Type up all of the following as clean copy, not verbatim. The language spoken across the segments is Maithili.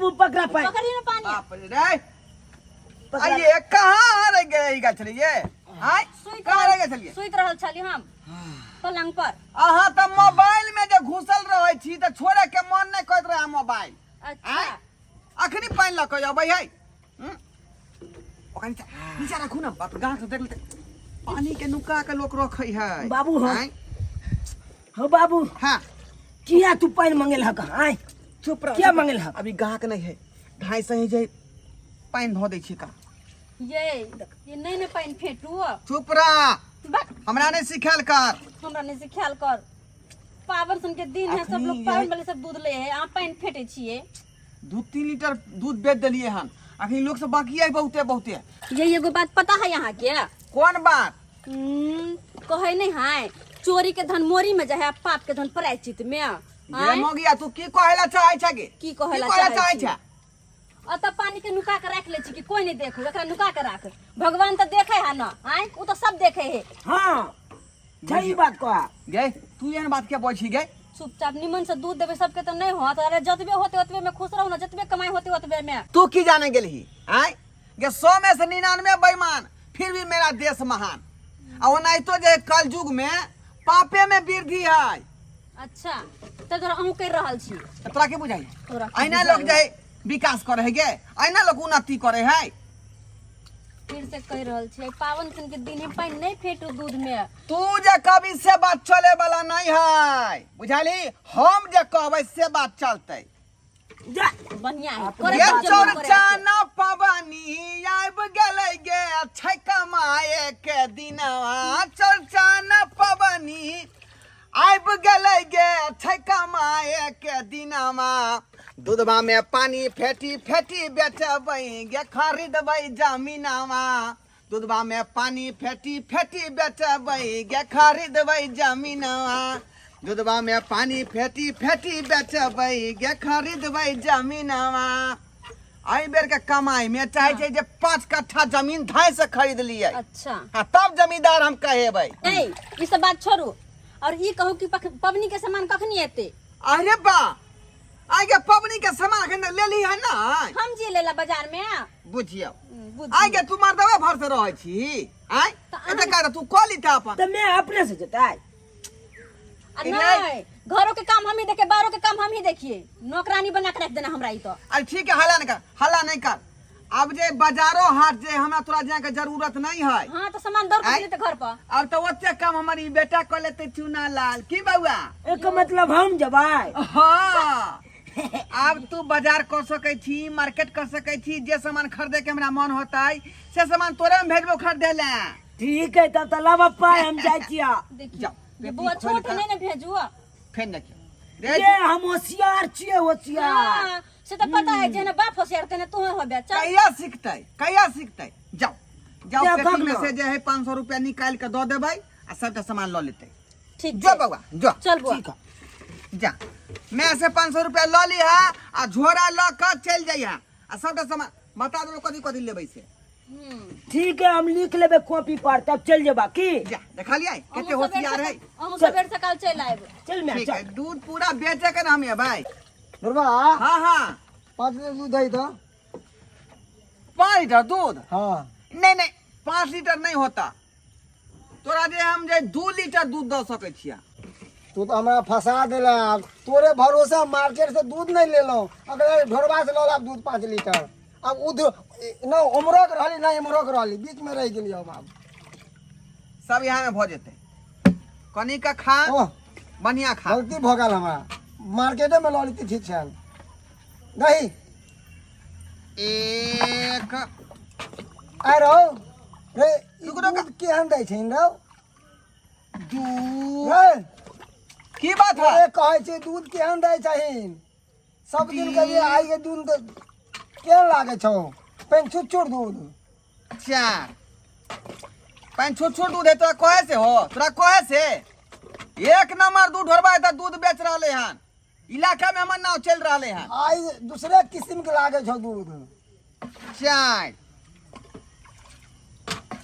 बाबू पकड़ा पाए पकड़ी ना पानी बाप रे पकड़ा आइए कहाँ रह गए गेल छलियै आय सुति कहाँ रह गेल छलियै सुति रहल छली हम पलंग पर अहाँ तऽ मोबाइल में जे घुसल रहै छी तऽ छोड़े के मन नहि करैत रहै मोबाइल अच्छा आँय अखनी पानि लऽ कऽ अबै है हम्म? ओकरा नीचा नीचा राखू ने बाप गाछ देख लेतै पानी के नुका के लोक रखै है बाबू, हाँ। आँय? हो बाबू हाँ किया तू पानि मंगेल हक आय चुप रह किया चुप रह। मंगेल हक अभी गाहक नहीं है ढाई सही जे पानि धो दै छी का ये नहीं ने पानि फेटू चुप रह बक हमरा नहीं सिखायल कर हमरा नहीं सिखायल कर पावन सन के दिन है सब अखनी लोग यही- पावन वाले सब दूध ले है अहाँ पानि फेटे छियै 2-3 लीटर दूध बेच देलिए हन अखनी लोग सब बाकी है बहुते बहुते ये एगो बात पता है यहाँ के कौन बात कहे नहीं है चोरी के धन मोरी में जाए पाप के धन प्रायश्चित में ये आँय? मोगिया तू की कहेला चाहे छे गे की कहेला की कहेला चाहै चाहे छी? छे अतः पानी के नुका के राख ले छी कि कोई नहीं देखू एकरा नुका के राख भगवान तो देखे है ना आँय उ तो सब देखे है हाँ सही बात कहा गे तू एहन बात क्या बोल छी गे चुपचाप निमन से दूध देबे सबके तो नहीं होत अरे जतबे होते ओतबे में खुश रहू ना जतबे कमाई होते ओतबे में तू की जाने गेलही आँय गे 100 में से 99 बेईमान फिर भी मेरा देश महान आ ओनाहितो जे कलयुग में पापे में वृद्धि है अच्छा तब तोरा अहूँ कर रहल छी तऽ तोरा के बुझाइ तोरा की अहिना लोग बुझाइ? जे विकास करे है गे अहिना लोग उन्नति करे है फिर से कह रहल छी पावन सन के दिन है पानि नहीं फेटू दूध में तू जे कभी से बात चले वाला नहीं है बुझाली हम जे कहबै से बात चलतै जा बढ़िया है करे ये के जरूर करे के। चौरचना पवनी आबि गेलै गे छै कमाए के दिनवा चौरचना पवनी आबि गेलै गे छै कमाए के दिनवा दूधवा में पानी फेटी फेटी बेचबै गे खरीदबै जमीनवा दूधवा में पानी फेटी फेटी बेचबै गे खरीदबै जमीनवा दूधवा में पानी फेटी फेटी बेचबै गे खरीदबै जमीनवा एहि बेर के कमाई में चाहे छै जे 5 कट्ठा जमीन धाय से खरीद लियै अच्छा आ तब जमींदार हम कहेबै नहीं ई सब बात छोड़ू और ई कहू कि पबनी के सामान कखनी एते अरे बा आगे पबनी के सामान अखन ले ली है ना हम जे लेला बाजार में बुझियौ बुझियौ। आगे तू मर्दवे भर से रहै छी आय तऽ एते कर तू कऽ ली अपन तऽ मैं अपने से जेतै आ नहीं घरों के काम हम ही देखे बाहरों के काम हम ही देखिए नौकरानी बना के रख देना हमरा ई तो अरे ठीक है हल्ला नहीं कर हल्ला नहीं कर अब जे बाजारो हाट जे हमरा तोरा जाए के जरूरत नहीं है हाँ तो सामान दौड़ के आय? लेते घर पर अब तो ओते काम हमर ई बेटा कर लेते चूना लाल की बउआ एक मतलब हम जबै हाँ आब तू बाजार कर सकै छी मार्केट कर सकै छी जे सामान खरीदे के हमरा मन होतै से सामान तोरे में भेजबो खरीदे ले ठीक है तब तऽ लाबऽ पाइ हम जाइ छियै देखिए जाओ, ये बुआ पेटी खोल छोट कऽ नहीं ना भेजू फेर देखियो रे ये हम होशियार छियै होशियार हाँ, से तो पता है जेना बाप होशियार तेने तू होबे चल कहिया सीखतै कहिया सीखतै जाओ जाओ जाओ, पेटी में भाग से जे है 500 रुपया निकाल के दऽ देबै आ सबटा सामान लऽ लेतै ठीक जो छै। बउआ जो चल बुआ ठीक है जा मैं से 500 रुपया लऽ लिहा आ झोरा लऽ कऽ चलि जइहा आ सबटा सामान बता देबै कथी कथी लेबै से ठीक है हम लिख लेबे कॉपी पर तब चल जेबा की जा देखलियै कते होशियार है अहूँ सबेर सकाल चलि आयब चल मैं ठीक है चल दूध पूरा बेचे के ना हम भाई दुर्गा हाँ हाँ 5 लीटर दूध है तो 5 लीटर दूध हाँ नहीं नहीं 5 लीटर नहीं होता तोरा जे हम जे 2 लीटर दूध दऽ सकै छियै तू तो हमरा फंसा देला अब तोरे भरोसा मार्केट से दूध नहीं लेलो अगर ढोरबा से लौला दूध 5 लीटर अब उध न उमरो के रहली ना इमरो के रहली बीच में रह गेली हम आब सब यहाँ में भऽ जेतै कनी का खा ओह बढ़िया खा गलती भऽ गेल हमरा मार्केटे में लऽ लेती ठीक छल दही एक आइ रहो रे ई रुक, रुक। दूध केहन दै छै रौ दू रे की बात है अरे कहै छै दूध केहन दै छहिन सब दिन के लिए आइ के दूध तऽ केहन लागै छौ पेन चुच्चुर दूध चार पाँच छोट छोट दूध है तोरा कहे से हो तोरा कहे से एक नंबर दूध ढोरबा है तऽ दूध बेच रहले हन इलाका में हमर नाव चल रहले हन आइ दूसरे किस्म के लागै छौ दूध चार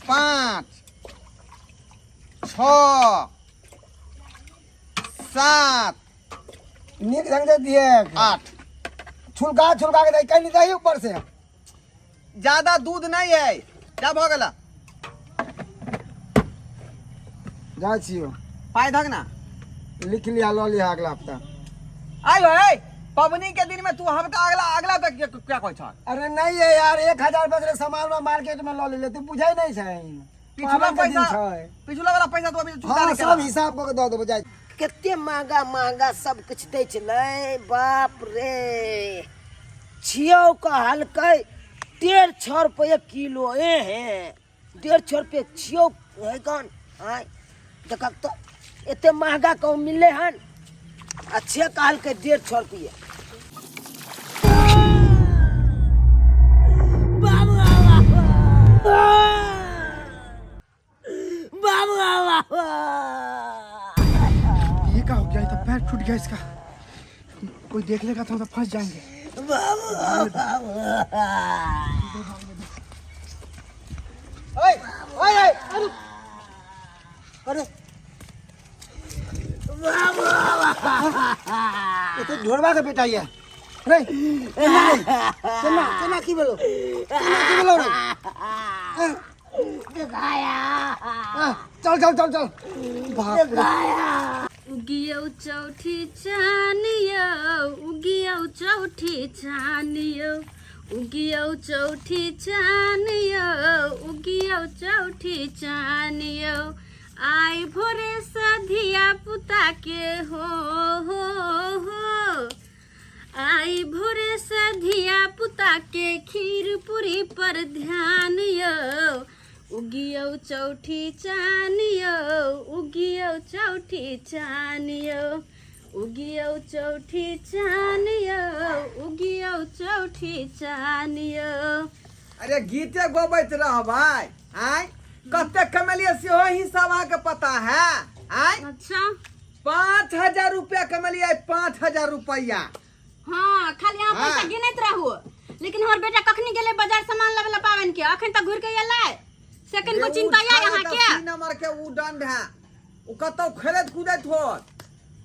पाँच छः सात नीक ढंग से दिए आठ छुलका छुलका के दही कहीं दही ऊपर से। ज्यादा दूध नहीं है, जा भऽ गेला। जाइ छियो। पाइ धक ना। लिख लिया, लऽ लिया अगला हफ्ता। आयो है पबनी के दिन में तू हफ्ता अगला अगला तक क्या क्या कहै छ? अरे नहीं है यार, 1000 रुपया सामान में मार्केट में लऽ लेले, तू बुझै नहीं छै। पिछला पाबनि के दिन पैसा छै। पिछला वाला पैसा तो अभी चुकता हाँ नहीं सब केला। हिसाब कऽ के दऽ देबो, जाइ। कते महंगा महंगा सब कुछ दै छलै, बाप रे। छियौ कहलकै 150 रुपये किलो। ए हे, 150 रुपये छियौ है कौन? आँय देखक तऽ एते महंगा कहूँ मिललै हन? अच्छे कहलकै 150 रुपये। बाबू बाबू बाबू, ये क्या हो गया? ये तो पैर टूट गया इसका। कोई देख लेगा तो हम तो फंस जाएंगे। बाबू बाबू। ओए ओए ओए, अरे अरे बाबू, ये तो ढोरबा के बेटा ये रे। केना रे, केना केना की भेलो, केना की भेलो रे? दिखाया। चल चल चल चल, बाप रे। दिखाया। उगियौ चौठी चानियौ, उगियौ चौठी चानियौ, उगियौ चौठी चानियौ, उगियौ चौठी चानियौ। आइ भोरे से धिया पुता के हो हो हो, आइ भोरे से धिया पुता के खीर पूरी पर ध्यान यौ। उगियौ चौठी चानियौ, उगियौ चौठी चानियौ, उगियौ चौठी चानियौ, उगियौ चौठी चानियौ। अरे गीते गबैत रह भाई। आय कते कमेलिए सेहो हिसाब अहाँके पता है? आय अच्छा, 5000 रुपया कमेलिए, 5000 रुपया। हाँ, खाली अहाँ पैसा हाँ। गिनैत रहू, लेकिन हमर बेटा कखनी गेलै बाजार सामान लाबै ला पाबनि के, अखन तक घुरि के एलै से कनिको चिंता यऽ अहाँके? 3 नंबर के उ दंड है, उ कतौ खेलैत कूदैत होत।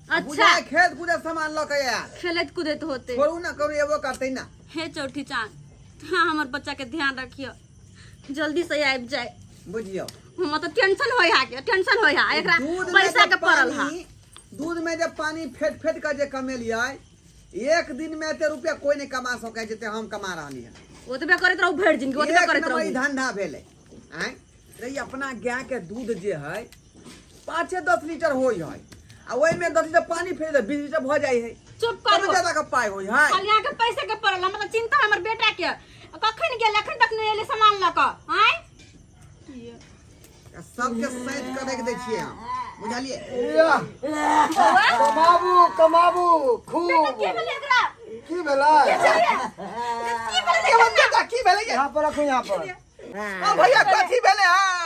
अच्छा, बुझाय खेलैत कूदैत सामान लऽ के आयल। खेलैत कूदैत होते। छोड़ू ना, करू एबो करतै ना। हे चौठी चाँद, हाँ, हमर बच्चा के ध्यान रखियो, जल्दी से आबि जाए। बुझियौ, हमरा तऽ टेंशन होय हा के, टेंशन होय हा एकरा दूध में पैसा जब के पड़ल हा। पानी, दूध में जब पानी फेट फेट के जे कमेलियै, एक दिन में एते रुपया कोई नहीं कमा सकै जते हम कमा रहली हन। ओतबे करैत रहू भरि जिंदगी, ओतबे एक करैत नंबर ई रहू। धंधा भेलै। आँय रे, ई अपना गाय के दूध जे है 5-10 लीटर होइ है, आ ओहिमे 10 लीटर पानी फेर दे 20 लीटर भऽ जाइ है। चुप तब करू। ज्यादा के पाइ होइ है। खाली अहाँके पैसे के पड़ल, हमरा तऽ चिंता हमर बेटा के, कखन गेल, अखन तक नहि एलै सामान लऽ कऽ। आँय सबके सैत कऽ राखि दै छियै हम, बुझलियै? या, कमाबू कमाबू खूब। की भेलै एकरा? की भेलै? की भेलै? ये बेटा की भेलै ये? यहाँ पर रखू, यहाँ पर। ओ भैया, कथी भेलै? हाँ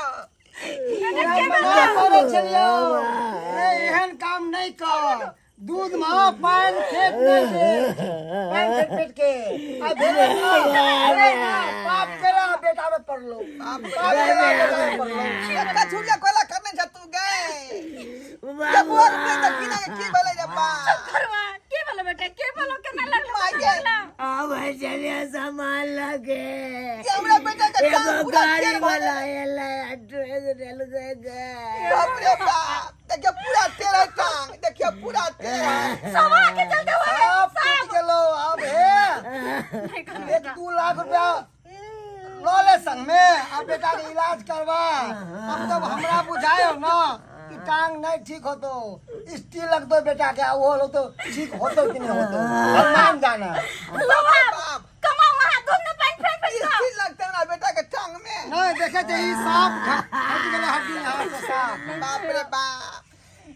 मना करै छलियौ रे, एहन काम नहि कर, दूध में पानि फेट नहि दे, पानि फेट फेट के आ भेलै ना, अरे ना, पाप केला बेटा में पड़लो, पाप केला बेटा में पड़लो। एतका छुरिया कोयला करने छ तू गे जब बुआ के तऽ की ना की भेलै रे बा? करवा की भेलै बेटा, की भेलै, केना लगलै? माय गे। अब चलिए सामान लगे। ये हमरा बेटा के एगो टांग पूरा गाड़ी टेढ़ भऽ वाला गेलै। एलै आ ड्रेस देलकै गे। बाप रे बाप, देखियो पूरा टेढ़ है टांग, देखियो पूरा टेढ़ है। सब अहाँके चलते हुए। सब टूट गेलो। अब हे, 1-2 लाख रुपया लऽ ले संग में आ बेटा के इलाज करवा। अब तब हमरा बुझायो ना कि टांग नहीं ठीक होतो, स्टील लगतो बेटा के, आ वो लगतो, ठीक होतो कि नहीं होतो भगवान जाना। बाप। कमाऊ अहाँ दूध में पानि फेंक फेंक कऽ। स्टील लगते हमरा बेटा के टांग में। नहीं देखे थे, ई सांप हट गेलै हड्डी यहाँ से साफ। बाप रे बाप,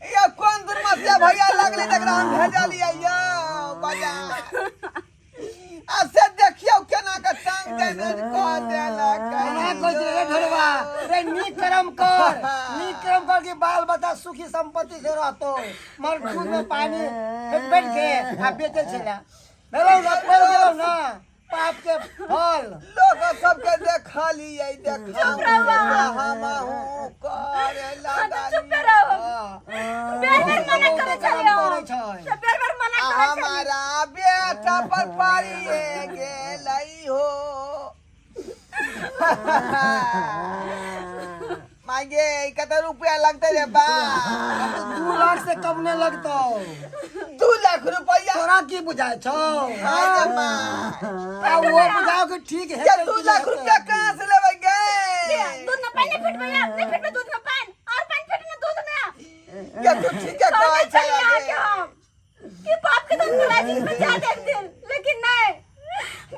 ये कोन दुर्मसिया भैया लगले तकरा हम भेजलियै यौ बाजार, आ से देखियौ केना के टांग डैमेज कऽ देलक। मना कहै छै रे ढोरबा रे, नीक कर्म कर, नीक कर्म कर कि बाल बच्चा सुखी संपत्ति से रहतो, मगर दूध में पानी फेट फेट के आ बेचे छला, भेलौ ना, पड़ गेलौ ना पाप के फल। लोग सबके देखलियै, देखा हमहूँ करे हाँ, तऽ चुप लगलियै। रहो। हाँ। बेर बेर मना बहुत करै कर्म छलियै करै हम। छै। से बेर बेर मना आ करै छलियै। हमारा बेटा बेटा पर पारिए गेलै हो। मागे कते रुपया लगतै रे बा? 2 लाख से कम नहीं लगतो। 2 लाख रुपया? तोरा की बुझाय छौ? हाय रे माय। आ वो बुझाओ कि ठीक है। ये 2 लाख रुपया कहाँ से लेबै गे? दूध में पानी नहीं फेटबै यार, नहीं फेटबै दूध में पानी और पानी फेटना दूध में। ये तू ठीक है कहै कहने छै चलिए आके गे। हम कि पाप के धन भुला जी में जा एक दिन, लेकिन नहीं,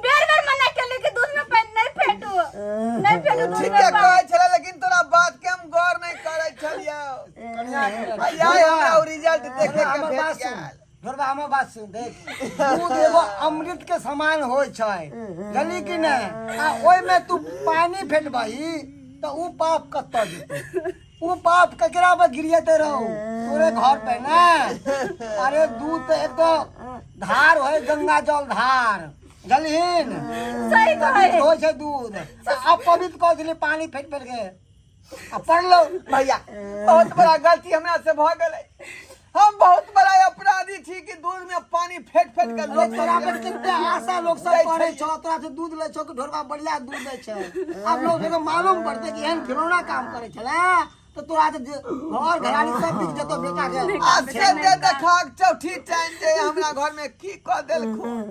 बेर बेर मना केले कि दूध में पानी नहीं फेटू, नहीं फेटू दूध ठीक में है पानी। कहै छलै, लेकिन तोरा बात के हम गौर नहीं करै छलियौ। आइ हमरा उ रिजल्ट देखे के हमर भेट बात सुन। गेल। ढोरबा, हमर बात सुन। देख, दूध एगो अमृत के समान होइ छै, जानली कि नहि? आ ओहिमे तू पानी फेटबही तऽ उ पाप कतऽ जेतै? उ पाप ककरा पर गिरियते रहू? तोरे घर पे ने। अरे, दूध तऽ एक तो धार होइ, गंगा जल धार, जानलिहीन? सही कहै। पवित्र होइ छै दूध आ अपवित्र कऽ देली पानी फेट फेट के आ पड़लो। भैया, बहुत बड़ा गलती हमरा से भऽ गेलै। हम बहुत बड़ा अपराधी छी कि दूध में पानी फेट फेट के अरे, लोग तोरा पर कते आशा लोग सब करे छौ, तोरा से दूध लै छौ कि ढोरबा बढ़िया दूध दै छै। आब लोग सबके मालूम पड़तै कि एहन घिनौना काम करे छलै तऽ तोरा से घर घरारी सब बिक जेतौ बेटा के। आ से दे देखाक चौठी टाइम जे हमरा घर में की कऽ देलखुन,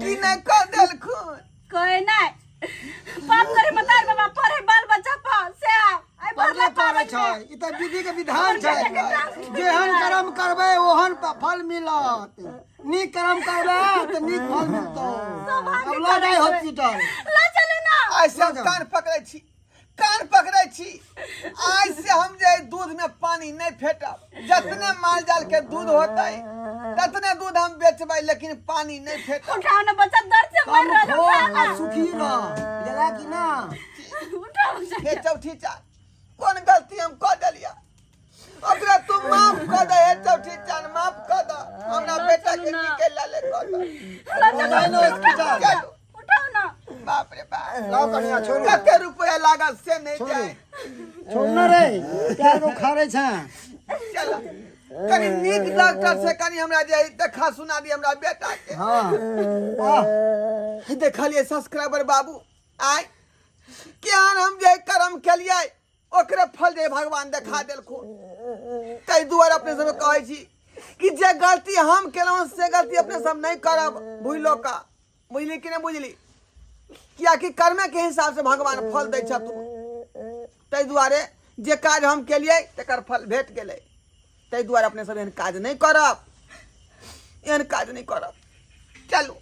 की नहि कऽ देलखुन। कोई नहीं, पाप करे मतार बाबा पढ़े बाल बच्चा पर से आई पढ़ले भरले पड़े छै। ई तऽ विधि के विधान छै। जेहन कर्म करबै ओहन फल मिलत। नीक कर्म करबै तऽ नीक फल मिलतौ। अब लऽ जाय हॉस्पिटल। ला चलू ना। आइ से हम कान पकड़ै छी, कान पकड़ै छी। आइ से हम जे दूध में पानी नहीं फेटब। जतने माल जाल के दूध होतै ततने दूध हम बेचबै, लेकिन पानी नहीं फेटब। उठाओ ना बच्चा, दर्द से मर कम रहा खो है। आ सुखी रह, बुझला कि ना? उठाओ बच्चा। हे चौठी चान, कोन गलती हम कऽ देलिया? ओकरा तू माफ कऽ दे। हे चौठी चान, माफ कऽ दे हमरा बेटा के। निकल ले कऽ दे। ला चलो। जाय ना हॉस्पिटल। चलू। उठाओ ना। बाप रे बाप। लाओ कनिया, छोड़ू। कते रुपया लागल से नहीं जाए। छोड़ ना रे, प्यार को खा रहे छे। चल, कनी नीक डॉक्टर से कनी हमरा जे देखा सुना दी हमरा बेटा के। हाँ आह, देखलिए सब्सक्राइबर बाबू, आय केहन हम जे कर्म केलिए ओकरे फल जे भगवान देखा देलखुन। ताहि दुआरे अपने सब कहै छी कि जे गलती हम केलहुँ से गलती अपने सब नहीं करब भूलो का। बुझली कि नहीं बुझली? कियाकि कर्मे के हिसाब से भगवान फल दै छथुन। ताहि दुआरे जे काज हम केलिए तकर फल भेट गेलै। ताहि दुआरे अपने सब एहन काज नहि करब, एहन काज नहि करब। चलू।